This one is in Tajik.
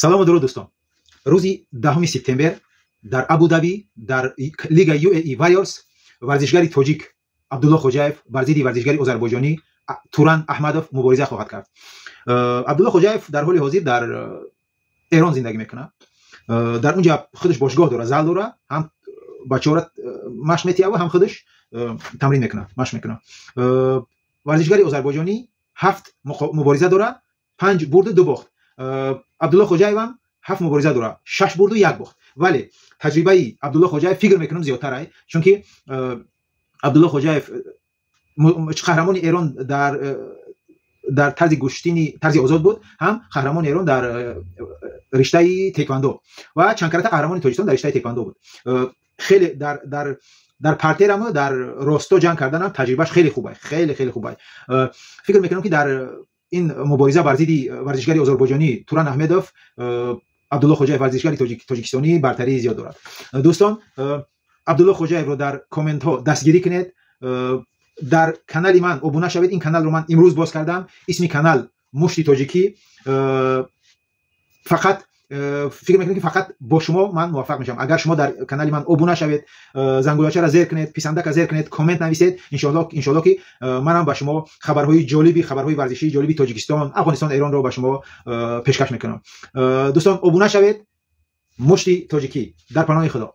Салому дуруд, дӯстон. Рӯзи 10 септембр дар Абудаби, дар лига UAE Warriors, варзишгари тоҷик Абдулло Хоҷаев бар зидди варзишгари озарбойҷонӣ Туран Аҳмадов мубориза хоҳад кард. Абдулло Хоҷаев дар ҳоли ҳозир дар Эрон зиндагӣ мекунад. Дар унҷа худаш бошгоҳ дора, зал дора, ҳам бачаҳоро машқ метиҳад, ҳам худаш тамрин мекунад, машқ мекунад. Варзишгари озарбойҷонӣ ҳафт мубориза дора, панҷ бурду ду бохт. Абдулло Хоҷаевам ҳафт мубориза дора, шаш бурду як бохт, вале таҷрибаи Абдулло Хоҷаев, фикр мекунам, зиёдтарай, чунки Абдулло Хоҷаев қаҳрамони Эрон дар тарзи гӯштини тарзи озод буд, ҳам қаҳрамони Эрон дар риштаи теквандо ва чандкарата қаҳрамони Тоҷикистон дар риштаи теквандо буд. Хеле дар партераму дар росто ҷанг карданам таҷрибааш хеле хубай, хеле хеле хубай. Фикр мекунам, ки дар ин мубориза бар зидди варзишгари озарбойҷонӣ Туран Аҳмедов Абдулло Хоҷаев, варзишгари тоҷикистонӣ, бартарии зиёд дорад. Дӯстон, Абдулло Хоҷаевро дар комментҳо дастгирӣ кунед, дар канали ман обуна шавед. Ин каналро ман имрӯз боз кардам, исми канал «Мушти тоҷикӣ». Фақат фикр мекунам, ки фақат бо шумо ман муваффақ мешавам, агар шумо дар канали ман обуна шавед, зангулачаро зер кунед, писандака зер кунед, коммент нависед. Иншоалло, иншоалло, ки манам ба шумо хабарҳои ҷолиби, хабарҳои варзишии ҷолиби Тоҷикистон, Афғонистон, Эронро ба шумо пешкаш мекунам. Дӯстон, обуна шавед. «Мушти тоҷикӣ». Дар паноҳи Худо.